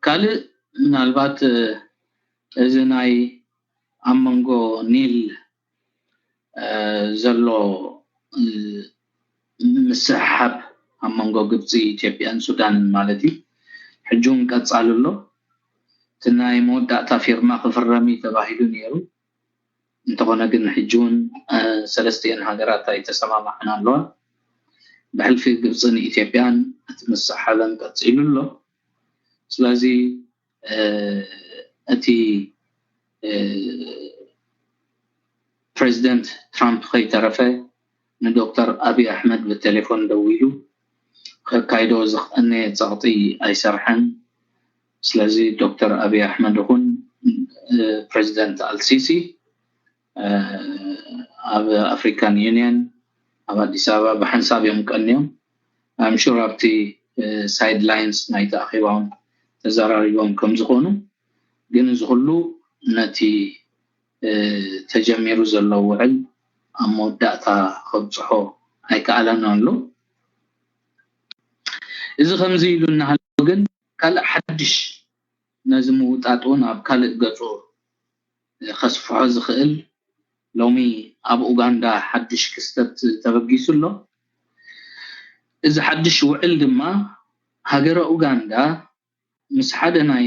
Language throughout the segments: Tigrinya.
ካልእ ምናልባት እዚ ናይ ኣብ መንጎ ኒል ዘሎ ምስሕሓብ ኣብ መንጎ ግብፂ፣ ኢትዮጵያን ሱዳንን ማለት እዩ፣ ሕጂ እውን ቀፃሊ ኣሎ። እቲ ናይ መወዳእታ ፊርማ ክፍረም እዩ ተባሂሉ ነይሩ። እንተኾነ ግን ሕጂ እውን ሰለስቲኤን ሃገራት ኣይተሰማማዕን ኣለዋ። ብሕልፊ ግብፅን ኢትዮጵያን እቲ ምስሕሓበን ቀፂሉ ኣሎ። ስለዚ እቲ ፕሬዚደንት ትራምፕ ከይተረፈ ንዶክተር ኣብይ ኣሕመድ ብቴሌፎን ደዊሉ ከካይዶ ዝቐነየ ፀቕጢ ኣይሰርሐን። ስለዚ ዶክተር ኣብይ ኣሕመድ ይኹን ፕሬዚደንት ኣልሲሲ ኣብ ኣፍሪካን ዩኒየን ኣብ ኣዲስ ኣበባ ብሓንሳብ እዮም ቀንዮም። ኣምሹር ኣብቲ ሳይድ ላይንስ ናይቲ ኣኼባ እውን ተዘራሪቦም ከም ዝኾኑ፣ ግን እዚ ኩሉ ነቲ ተጀሚሩ ዘሎ ውዕል ኣብ መወዳእታ ከብፅሖ ኣይከኣለን ኣሎ። እዚ ከምዚ ኢሉ እናሃለወ ግን ካልእ ሓድሽ ነዚ ምውጣጥ እውን ኣብ ካልእ ገፁ ከስፍሖ ዝኽእል ሎሚ ኣብ ኡጋንዳ ሓድሽ ክስተት ተበጊሱ ኣሎ። እዚ ሓድሽ ውዕል ድማ ሃገረ ኡጋንዳ ምስ ሓደ ናይ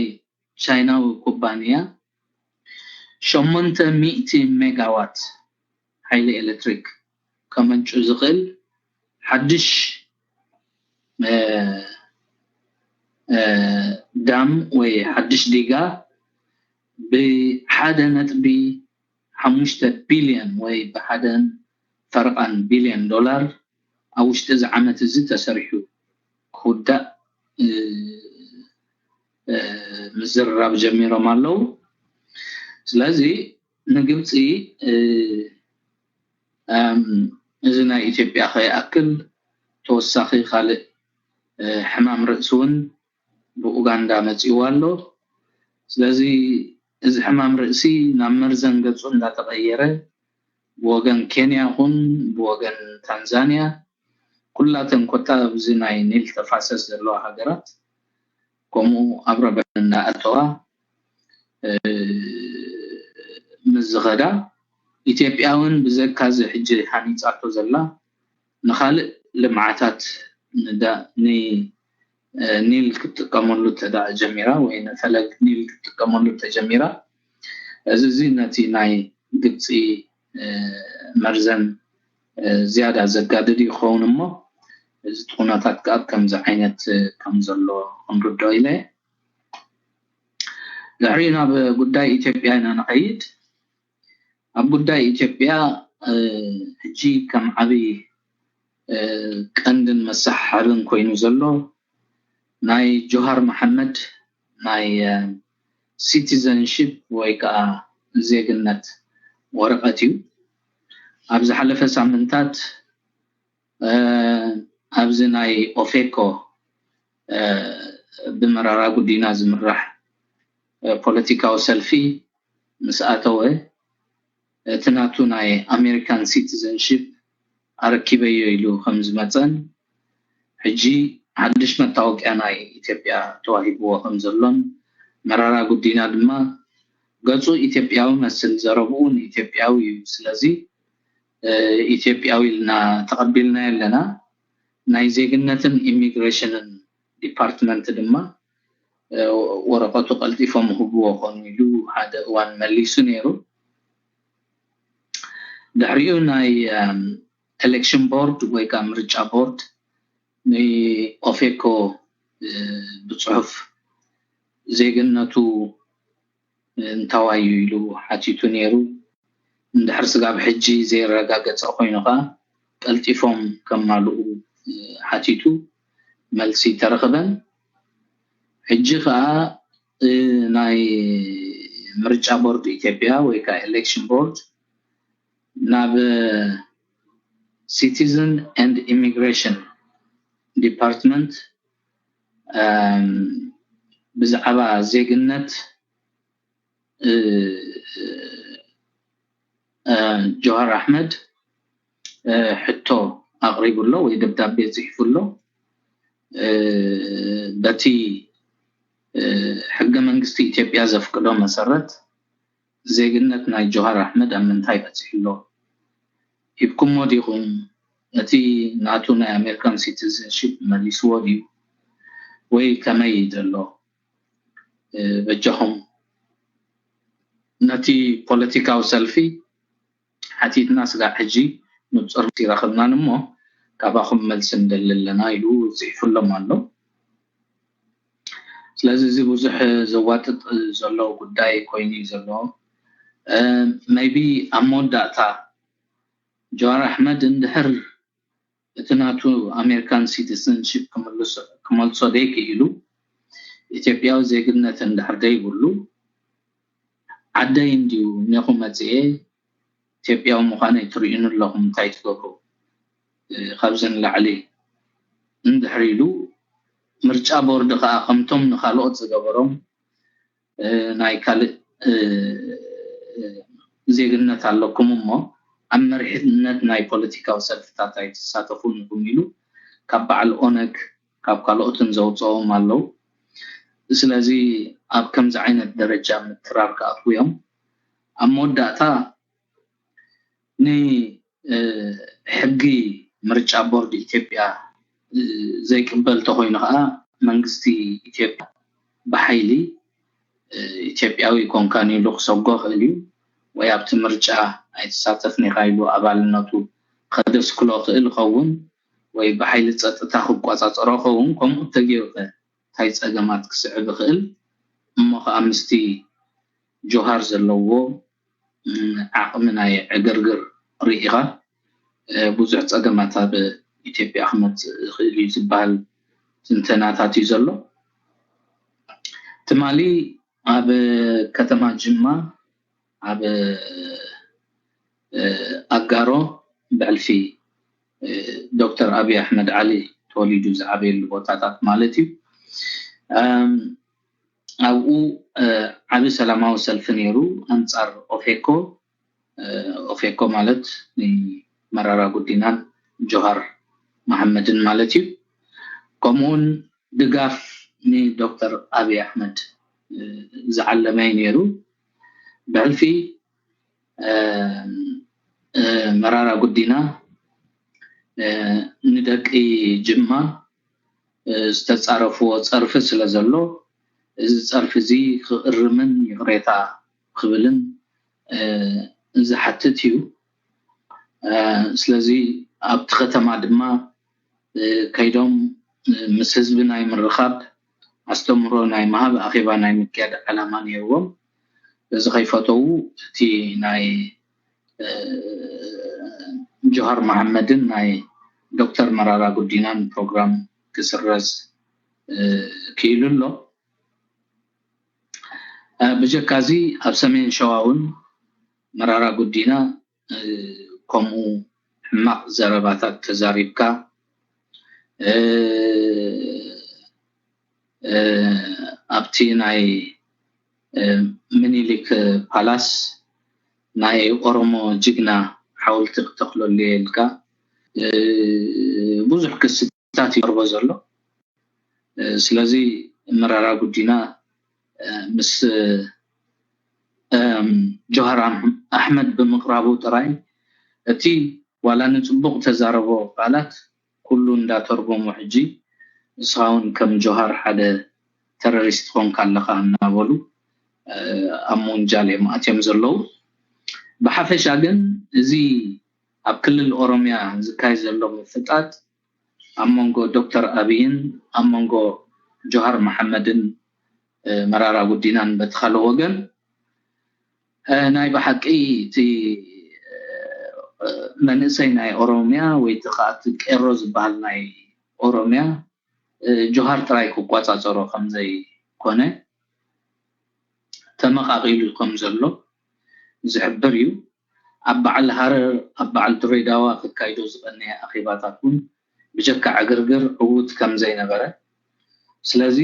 ቻይናዊ ኩባንያ ሸሞንተ ሚእቲ ሜጋዋት ሓይሊ ኤሌክትሪክ ከመንጩ ዝኽእል ሓድሽ ዳም ወይ ሓድሽ ዲጋ ብሓደ ነጥቢ ሓሙሽተ ቢልዮን ወይ ብሓደን ፈረቓን ቢልዮን ዶላር ኣብ ውሽጢ እዚ ዓመት እዚ ተሰሪሑ ክውዳእ ምዝርራብ ጀሚሮም ኣለዉ። ስለዚ ንግብፂ እዚ ናይ ኢትዮጵያ ከይኣክል ተወሳኺ ካልእ ሕማም ርእሲ እውን ብኡጋንዳ መፂእዋ ኣሎ። ስለዚ እዚ ሕማም ርእሲ ናብ መርዘን ገፁ እንዳተቐየረ ብወገን ኬንያ ይኹን ብወገን ታንዛንያ ኩላተን ኮታ ኣብዚ ናይ ኒል ተፋሰስ ዘለዋ ሃገራት ከምኡ ኣብ ረብሐ እናኣተዋ ምስ ዝኸዳ ኢትዮጵያ እውን ብዘካዚ ሕጂ ሃኒፃቶ ዘላ ንኻልእ ልምዓታት ኒል ክትጥቀመሉ ተዳ ጀሚራ ወይ ንፈለግ ኒል ክትጥቀመሉ ተጀሚራ እዚ እዚ ነቲ ናይ ግብፂ መርዘን ዝያዳ ዘጋድድ ይኸውን እሞ እዚ ኩነታት ከዓ ከምዚ ዓይነት ከም ዘሎ ክንርድኦ ኢለ። ድሕሪኡ ናብ ጉዳይ ኢትዮጵያ ኢና ንኸይድ። ኣብ ጉዳይ ኢትዮጵያ ሕጂ ከም ዓብይ ቀንድን መሰሓብን ኮይኑ ዘሎ ናይ ጆሃር መሓመድ ናይ ሲቲዘንሺፕ ወይ ከዓ ዜግነት ወረቐት እዩ። ኣብ ዝሓለፈ ሳምንታት ኣብዚ ናይ ኦፌኮ ብመራራ ጉዲና ዝምራሕ ፖለቲካዊ ሰልፊ ምስ ኣተወ እቲ ናቱ ናይ ኣሜሪካን ሲቲዘንሺፕ ኣረኪበዮ ኢሉ ከም ዝመፀን ሕጂ ሓድሽ መታወቂያ ናይ ኢትዮጵያ ተዋሂብዎ ከም ዘሎን መራራ ጉዲና ድማ ገፁ ኢትዮጵያዊ መስል ዘረብኡ ንኢትዮጵያዊ እዩ ስለዚ ኢትዮጵያዊ ኢልና ተቐቢልናዮ ኣለና ናይ ዜግነትን ኢሚግሬሽንን ዲፓርትመንት ድማ ወረቐቱ ቀልጢፎም ህብዎ ኮኑ ኢሉ ሓደ እዋን መሊሱ ነይሩ። ድሕሪኡ ናይ ኤሌክሽን ቦርድ ወይ ከዓ ምርጫ ቦርድ ንኦፌኮ ብፅሑፍ ዜግነቱ እንታዋዩ ኢሉ ሓቲቱ ነይሩ። እንድሕር ስጋብ ሕጂ ዘይረጋገፀ ኮይኑ ከዓ ቀልጢፎም ከማልኡ ሓቲቱ መልሲ ተረኽበን። ሕጂ ከዓ ናይ ምርጫ ቦርድ ኢትዮጵያ ወይ ከዓ ኤሌክሽን ቦርድ ናብ ሲቲዝን ኤንድ ኢሚግሬሽን ዲፓርትመንት ብዛዕባ ዜግነት ጆሃር ኣሕመድ ሕቶ ኣቕሪቡ ኣሎ ወይ ደብዳቤ ፅሒፉ ኣሎ። በቲ ሕገ መንግስቲ ኢትዮጵያ ዘፍቅዶ መሰረት ዜግነት ናይ ጆሃር ኣሕመድ ኣብ ምንታይ በፂሑ ኣሎ? ሂብኩሞ ዲኹም? እቲ ናቱ ናይ ኣሜሪካን ሲቲዝንሺፕ መሊስዎ ድዩ ወይ ከመይ ዘሎ? በጃኹም ነቲ ፖለቲካዊ ሰልፊ ሓቲትና ስጋዕ ሕጂ ንፁር ይረኽብናን እሞ ካባኹም መልሲ ንደሊ ኣለና ኢሉ ፅሒፉሎም ኣሎ። ስለዚ እዚ ብዙሕ ዘዋጥጥ ዘሎ ጉዳይ ኮይኑ እዩ ዘሎ። maybe ኣብ መወዳእታ ጀዋር ኣሕመድ እንድሕር እቲ ናቱ ኣሜሪካን ሲቲዝንሺፕ ክመልሶ ደይክኢሉ ኢትዮጵያዊ ዜግነት እንድሕር ደይብሉ ዓደይ እንድዩ እኔኹ መፅኤ ኢትዮጵያዊ ምዃነይ ትርእዩኒ ኣለኹም እንታይ ትገብሩ ካብዚ ንላዕሊ እንድሕር ኢሉ ምርጫ ቦርድ ከዓ ከምቶም ንካልኦት ዝገበሮም ናይ ካልእ ዜግነት ኣለኩም እሞ ኣብ መሪሕነት ናይ ፖለቲካዊ ሰልፍታት ኣይትሳተፉን ኢኹም ኢሉ ካብ በዓል ኦነግ ካብ ካልኦትን ዘውፅኦም ኣለዉ። ስለዚ ኣብ ከምዚ ዓይነት ደረጃ ምትራር ክኣትዉ እዮም። ኣብ መወዳእታ ንሕጊ ምርጫ ቦርድ ኢትዮጵያ ዘይቅበል ተኮይኑ ከዓ መንግስቲ ኢትዮጵያ ብሓይሊ ኢትዮጵያዊ ኮንካን ኢሉ ክሰጎ ክእል እዩ ወይ ኣብቲ ምርጫ ኣይትሳተፍን ኢካ ኢሉ ኣባልነቱ ከደስክሎ ክእል ይኸውን ወይ ብሓይሊ ፀጥታ ክቋፃፀሮ ኸውን ከምኡ ተገይሩ እንታይ ፀገማት ክስዕብ ይኽእል እሞ ከዓ ምስቲ ጆሃር ዘለዎ ዓቕሚ ናይ ዕግርግር ርኢኻ ብዙሕ ፀገማት ኣብ ኢትዮጵያ ክመፅእ ይኽእል እዩ ዝበሃል ትንተናታት እዩ ዘሎ። ትማሊ ኣብ ከተማ ጅማ ኣብ ኣጋሮ ብሕልፊ ዶክተር ኣብይ ኣሕመድ ዓሊ ተወሊዱ ዝዓበየሉ ቦታታት ማለት እዩ። ኣብኡ ዓቢ ሰላማዊ ሰልፊ ነይሩ ኣንጻር ኦፌኮ። ኦፌኮ ማለት ንመራራ ጉዲናን ጆሃር መሓመድን ማለት እዩ። ከምኡውን ድጋፍ ንዶክተር ኣብይ ኣሕመድ ዝዓለመ እዩ ነይሩ። ብሕልፊ መራራ ጉዲና ንደቂ ጅማ ዝተፃረፍዎ ፀርፊ ስለ ዘሎ እዚ ፀርፊ እዚ ክእርምን ይቕሬታ ክብልን ዝሓትት እዩ። ስለዚ ኣብቲ ከተማ ድማ ከይዶም ምስ ህዝቢ ናይ ምርኻብ ኣስተምህሮ ናይ ምሃብ ኣኼባ ናይ ምክያድ ዓላማ ነይርዎም። በዚ ከይፈተዉ እቲ ናይ ጆሃር መሓመድን ናይ ዶክተር መራራ ጉዲናን ፕሮግራም ክስረዝ ክኢሉ ኣሎ። ብጀካ እዚ ኣብ ሰሜን ሸዋ እውን መራራ ጉዲና ከምኡ ሕማቕ ዘረባታት ተዛሪብካ ኣብቲ ናይ ምኒልክ ፓላስ ናይ ኦሮሞ ጅግና ሓውልቲ ክተኽለሉ እየ ኢልካ ብዙሕ ክስታት ይቐርቦ ዘሎ። ስለዚ መራራ ጉዲና ምስ ጆሃር ኣሕመድ ብምቕራቡ ጥራይ እቲ ዋላ ንፅቡቕ ተዛረቦ ቃላት ኩሉ እንዳተርጎሙ ሕጂ ንስኻ እውን ከም ጆሃር ሓደ ተረሪስት ትኾንካ ኣለኻ እናበሉ ኣብ ምውንጃል እዮም ኣትዮም ዘለዉ። ብሓፈሻ ግን እዚ ኣብ ክልል ኦሮምያ ዝካየድ ዘሎ ምፍጣጥ ኣብ መንጎ ዶክተር ኣብይን ኣብ መንጎ ጆሃር መሓመድን መራራ ጉዲናን በቲ ካልእ ወገን ናይ ብሓቂ እቲ መንእሰይ ናይ ኦሮምያ ወይ እቲ ከዓ እቲ ቄሮ ዝበሃል ናይ ኦሮምያ ጆሃር ጥራይ ክቋፃፀሮ ከምዘይኮነ ተመቃቂሉ ከምዘሎ ዝሕብር እዩ። ኣብ በዓል ሃረር ኣብ በዓል ድሬዳዋ ክካይዶ ዝቐነየ ኣኼባታት እውን ብጀካ ዕግርግር ዕዉት ከምዘይነበረ ስለዚ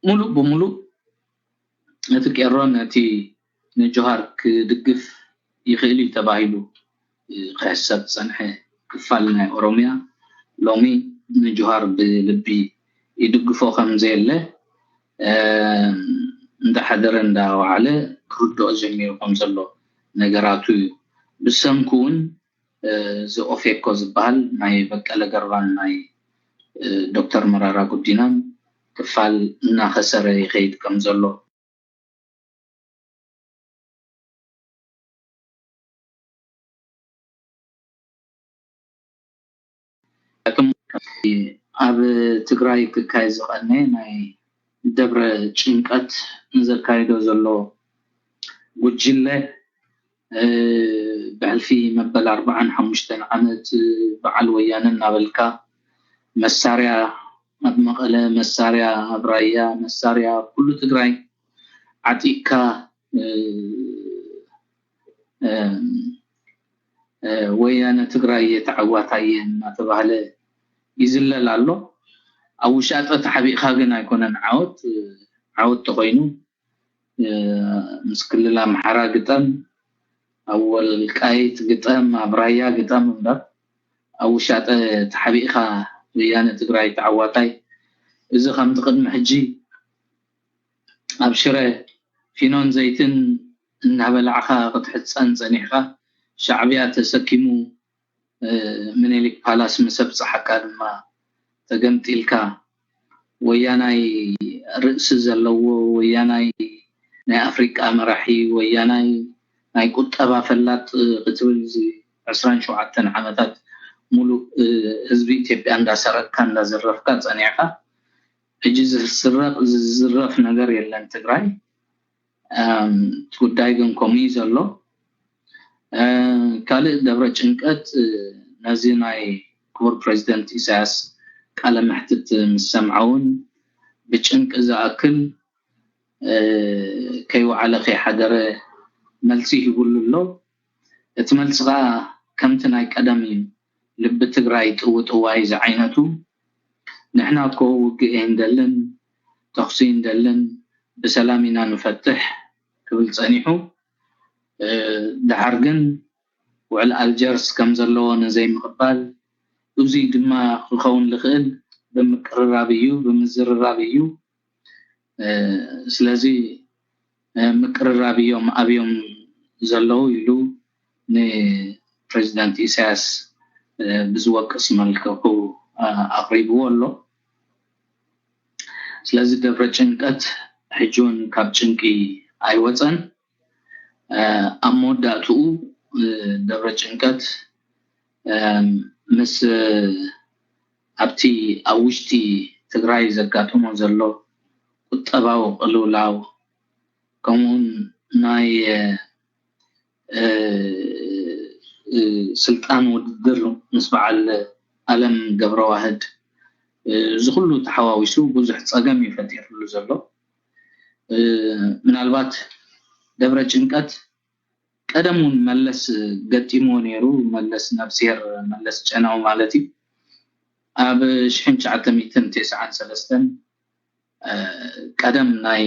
ሙሉእ ብሙሉእ እቲ ቄሮ ነቲ ንጆሃር ክድግፍ ይኽእል እዩ ተባሂሉ ክሕሰብ ዝፀንሐ ክፋል ናይ ኦሮምያ ሎሚ ንጆሃር ብልቢ ይድግፎ ከም ዘየለ እንዳሓደረ እንዳወዓለ ክርድኦ ጀሚሩ ከም ዘሎ ነገራቱ እዩ። ብሰንኩ እውን እዚ ኦፌኮ ዝበሃል ናይ በቀለ ገርባን ናይ ዶክተር መራራ ጉዲናን ክፋል እናኸሰረ ይኸይድ ከም ዘሎ ኣብ ትግራይ ክካየድ ዝቐነየ ናይ ደብረ ጭንቀት ንዘካይዶ ዘሎ ጉጅለ ብሕልፊ መበል ኣርባዓን ሓሙሽተን ዓመት በዓል ወያነ እናበልካ መሳርያ ኣብ መቐለ መሳርያ ኣብ ራያ መሳርያ ኩሉ ትግራይ ዓጢቕካ ወያነ ትግራይ እየ ተዓዋታይ እየ እናተባህለ ይዝለል ኣሎ። ኣብ ውሻጠ ተሓቢእካ ግን ኣይኮነን ዓወት ዓወት ተኮይኑ ምስ ክልል ኣምሓራ ግጠም፣ ኣብ ወልቃይት ግጠም፣ ኣብ ራያ ግጠም እምበር ኣብ ውሻጠ ተሓቢእካ ወያነ ትግራይ ተዓዋታይ እዚ ከምቲ ቅድሚ ሕጂ ኣብ ሽረ ፊኖን ዘይትን እናበላዕኻ ክትሕጸን ጸኒሕካ ሻዕብያ ተሰኪሙ ምኒልክ ፓላስ ምስ ኣብጽሓካ ድማ ተገምጢልካ ወያናይ ርእሲ ዘለዎ ወያናይ ናይ ኣፍሪቃ መራሒ ወያናይ ናይ ቁጠባ ፈላጥ ክትብል እዚ ዕስራን ሸውዓተን ዓመታት ሙሉእ ህዝቢ ኢትዮጵያ እንዳሰረቅካ እንዳዘረፍካ ጸኒዕካ ሕጂ ዝስረቕ ዝዝረፍ ነገር የለን ትግራይ። እቲ ጉዳይ ግን ከምኡ እዩ ዘሎ። ካልእ ደብረ ጭንቀት ነዚ ናይ ክቡር ፕሬዚደንት ኢሳያስ ቃለ መሕትት ምስ ሰምዐ እውን ብጭንቂ ዝኣክል ከይወዓለ ከይሓደረ መልሲ ሂቡሉ ኣሎ። እቲ መልሲ ከዓ ከምቲ ናይ ቀደም እዩ። ልቢ ትግራይ ጥውጥዋይ ዝዓይነቱ ንሕና እኮ ውግእ ኣይንደልን፣ ተኹሲ ኣይንደልን፣ ብሰላም ኢና ንፈትሕ ክብል ጸኒሑ። ድሓር ግን ውዕል ኣልጀርስ ከም ዘለዎ ንዘይምቕባል፣ እዙይ ድማ ክኸውን ዝኽእል ብምቅርራብ እዩ፣ ብምዝርራብ እዩ። ስለዚ ምቅርራብ እዮም ኣብዮም ዘለዉ ኢሉ ንፕሬዚዳንት ኢሳያስ ብዝወቅስ መልክዑ ኣቕሪብዎ ኣሎ። ስለዚ ደብረ ጭንቀት ሕጂ እውን ካብ ጭንቂ ኣይወፀን። ኣብ መወዳእትኡ ደብረ ጭንቀት ምስ ኣብቲ ኣብ ውሽጢ ትግራይ ዘጋጥሞ ዘሎ ቁጠባዊ ቅልውላው ከምኡውን ናይ ስልጣን ውድድር ምስ በዓል ኣለም ገብረዋህድ እዚ ኩሉ ተሓዋዊሱ ብዙሕ ፀገም እዩ ፈጢርሉ ዘሎ። ምናልባት ደብረ ጭንቀት ቀደም እውን መለስ ገጢምዎ ነይሩ። መለስ ነብስሄር መለስ ጨናዊ ማለት እዩ። ኣብ ሽሕን ትሽዓተ ሚእትን ተስዓን ሰለስተን ቀደም ናይ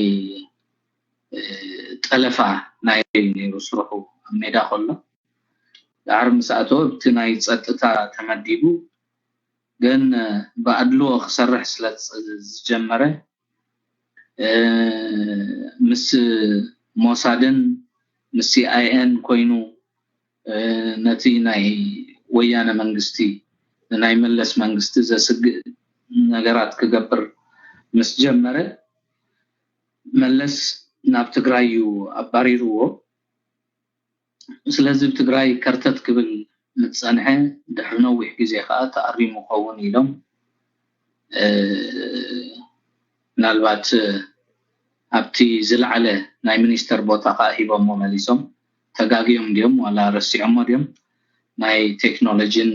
ጠለፋ ናይ ነይሩ ስርሑ ኣብ ሜዳ ከሎ ዳዕር ምስ ኣተወ ኣብቲ ናይ ፀጥታ ተመዲቡ ግን ብኣድልዎ ክሰርሕ ስለ ዝጀመረ ምስ ሞሳድን ምስ ሲኣይኤን ኮይኑ ነቲ ናይ ወያነ መንግስቲ ንናይ መለስ መንግስቲ ዘስግእ ነገራት ክገብር ምስ ጀመረ መለስ ናብ ትግራይ እዩ ኣባሪርዎ። ስለዚ ብትግራይ ከርተት ክብል ምስ ፀንሐ ድሕሪ ነዊሕ ግዜ ከዓ ተኣሪሙ ኸውን ኢሎም ምናልባት ኣብቲ ዝለዓለ ናይ ሚኒስተር ቦታ ከዓ ሂቦሞ መሊሶም። ተጋግዮም ድዮም ዋላ ረሲዖሞ ድዮም ናይ ቴክኖሎጂን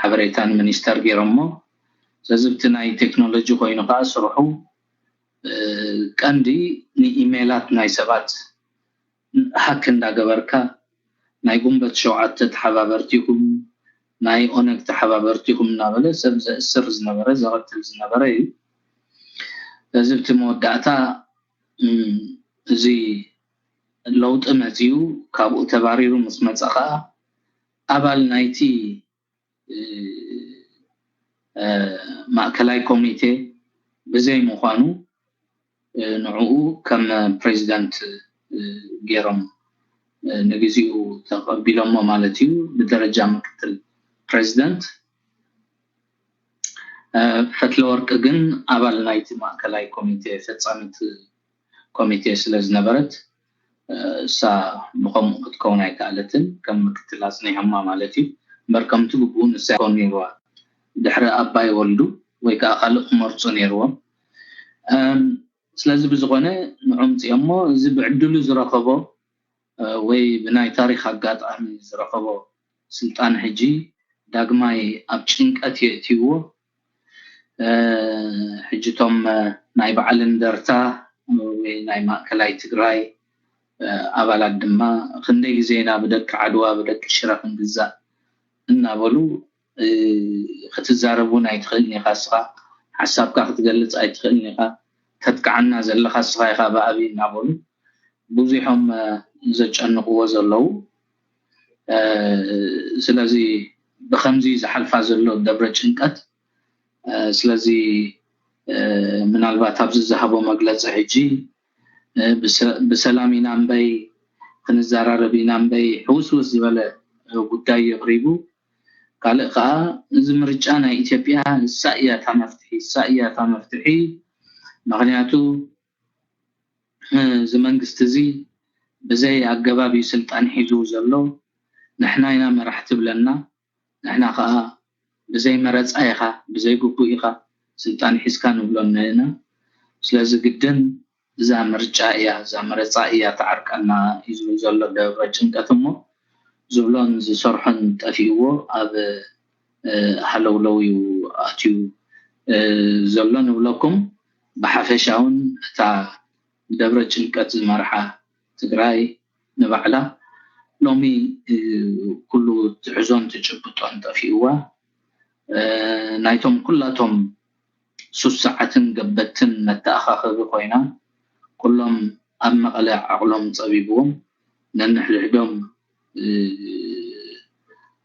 ሓበሬታን ሚኒስተር ገይሮሞ። ስለዚ ብቲ ናይ ቴክኖሎጂ ኮይኑ ከዓ ስርሑ ቀንዲ ንኢሜላት ናይ ሰባት ሃክ እንዳገበርካ ናይ ጉንበት ሸውዓተ ተሓባበርቲ ኢኹም ናይ ኦነግ ተሓባበርቲ ኢኹም እናበለ ሰብ ዘእስር ዝነበረ ዘቐትል ዝነበረ እዩ። ስለዚ ብቲ መወዳእታ እዚ ለውጢ መፅዩ ካብኡ ተባሪሩ ምስ መፀ ከዓ ኣባል ናይቲ ማእከላይ ኮሚቴ ብዘይ ምዃኑ ንዕኡ ከም ፕሬዚደንት ገይሮም ንግዚኡ ተቐቢሎሞ ማለት እዩ። ብደረጃ ምክትል ፕሬዚደንት። ፈትለወርቅ ግን ኣባል ናይቲ ማእከላይ ኮሚቴ፣ ፈጻሚት ኮሚቴ ስለ ዝነበረት፣ እሳ ብኸምኡ ክትከውን ኣይከኣለትን። ከም ምክትል ኣጽኒሖማ ማለት እዩ። እምበር ከምቲ ግቡኡ ንሳ ይከውን ነይርዋ። ድሕሪ ኣባይ ወልዱ ወይ ከዓ ካልእ ክመርጹ ነይርዎም። ስለዚ ብዝኾነ ንዕኡ ምጽኦሞ፣ እዚ ብዕድሉ ዝረኸቦ ወይ ብናይ ታሪኽ ኣጋጣሚ ዝረኸቦ ስልጣን ሕጂ ዳግማይ ኣብ ጭንቀት የእትይዎ። ሕጂ እቶም ናይ በዓል እንደርታ ወይ ናይ ማእከላይ ትግራይ ኣባላት ድማ፣ ክንደይ ግዜ ኢና ብደቂ ዓድዋ ብደቂ ሽረ ክንግዛእ እናበሉ ክትዛረብ እውን ኣይትኽእልን ኢኻ። እስኻ ሓሳብካ ክትገልጽ ኣይትኽእልን ኢኻ። ተጥቅዓና ዘለኻ እስኻ ኢኻ ብኣብይ እናበሉ ብዙሖም ዘጨንቕዎ ዘለዉ። ስለዚ ብኸምዚ ዝሓልፋ ዘሎ ደብረ ጭንቀት። ስለዚ ምናልባት ኣብዚ ዝሃቦ መግለፂ ሕጂ ብሰላም ኢና እምበይ፣ ክንዘራረብ ኢና እምበይ፣ ሕውስውስ ዝበለ ጉዳይ የቕሪቡ። ካልእ ከዓ እዚ ምርጫ ናይ ኢትዮጵያ እሳ እያ እታ መፍትሒ፣ እሳ እያ እታ መፍትሒ። ምኽንያቱ እዚ መንግስቲ እዚ ብዘይ ኣገባብ እዩ ስልጣን ሒዙ ዘሎ። ንሕና ኢና መራሕቲ ብለና፣ ንሕና ከዓ ብዘይ መረፃ ኢኻ፣ ብዘይ ግቡእ ኢኻ ስልጣን ሒዝካ ንብሎ ኣለና። ስለዚ ግድን እዛ ምርጫ እያ፣ እዛ መረፃ እያ ትዓርቀና እዩ ዝብል ዘሎ ደብረ ጭንቀት። እሞ ዝብሎን ዝሰርሖን ጠፊእዎ ኣብ ሃለውለው እዩ ኣትዩ ዘሎ ንብለኩም። ብሓፈሻውን እታ ደብረ ጭንቀት ዝመርሓ ትግራይ ንባዕላ ሎሚ ኩሉ ትሕዞን ትጭብጦን ጠፊእዋ። ናይቶም ኩላቶም ሱሳዓትን ገበትን መተኣኻኸቢ ኮይና፣ ኩሎም ኣብ መቐለ ዓቕሎም ፀቢብዎም ነንሕድሕዶም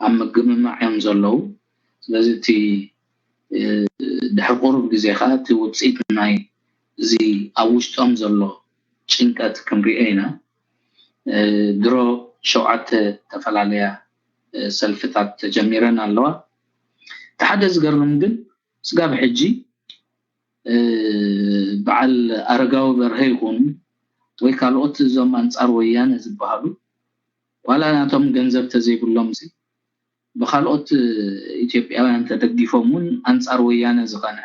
ኣብ ምግምማዕ እዮም ዘለዉ። ስለዚ እቲ ድሕሪ ቁሩብ ግዜ ከዓ እቲ ውፅኢት ናይ እዚ ኣብ ውሽጦም ዘሎ ጭንቀት ክንሪኦ ኢና። ድሮ ሸውዓተ ዝተፈላለያ ሰልፍታት ተጀሚረን ኣለዋ። እቲ ሓደ ዝገርም ግን ስጋብ ሕጂ በዓል ኣረጋዊ በርሀ ይኹኑ ወይ ካልኦት እዞም ኣንፃር ወያነ ዝበሃሉ ዋላ ናቶም ገንዘብ ተዘይብሎም ሲ ብካልኦት ኢትዮጵያውያን ተደጊፎም እውን ኣንፃር ወያነ ዝቐንዐ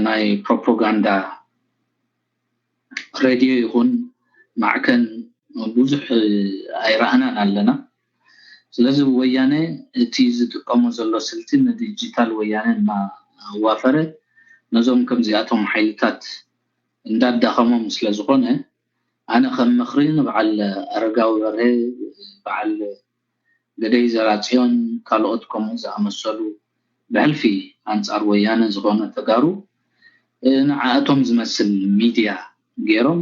ናይ ፕሮፓጋንዳ ሬድዮ ይኹን ማዕከን ብዙሕ ኣይረኣናን ኣለና። ስለዚ ወያነ እቲ ዝጥቀሞ ዘሎ ስልቲ ንዲጂታል ወያነ እናዋፈረ ነዞም ከምዚኣቶም ሓይልታት እንዳዳኸሞም ስለ ዝኾነ ኣነ ከም ምኽሪ ንበዓል ኣረጋዊ በርሀ፣ በዓል ገደይ ዘራፅዮን ካልኦት ከምኡ ዝኣመሰሉ ብሕልፊ ኣንፃር ወያነ ዝኾነ ተጋሩ ንዓኣቶም ዝመስል ሚድያ ገይሮም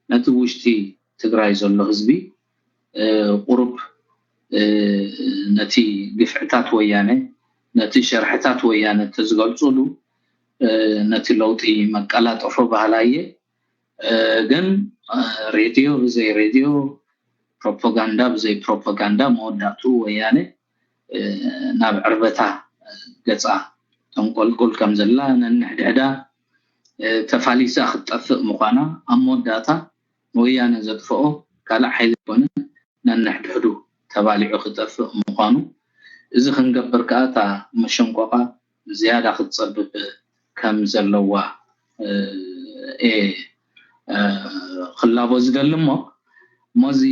ነቲ ውሽጢ ትግራይ ዘሎ ህዝቢ ቁሩብ ነቲ ግፍዕታት ወያነ ነቲ ሸርሕታት ወያነ ተዝገልፁሉ ነቲ ለውጢ መቀላጠፎ ባህላየ ግን ሬድዮ ብዘይ ሬድዮ ፕሮፓጋንዳ ብዘይ ፕሮፓጋንዳ መወዳእቱ ወያነ ናብ ዕርበታ ገፃ ተንቆልቁል ከም ዘላ ነንሕድሕዳ ተፋሊሳ ክትጠፍእ ምዃና ኣብ መወዳእታ ወያነ ዘጥፍኦ ካልእ ሓይሊ ኮነ ነንሕድሕዱ ተባሊዑ ክጠፍእ ምዃኑ እዚ ክንገብር ከዓ እታ መሸንቆቓ ዝያዳ ክትፀብብ ከም ዘለዋ እየ ክላቦ ዝደሊ እሞ እሞዚ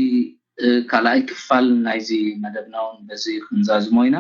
ካልኣይ ክፋል ናይዚ መደብና እውን በዚ ክንዛዝሞ ኢና።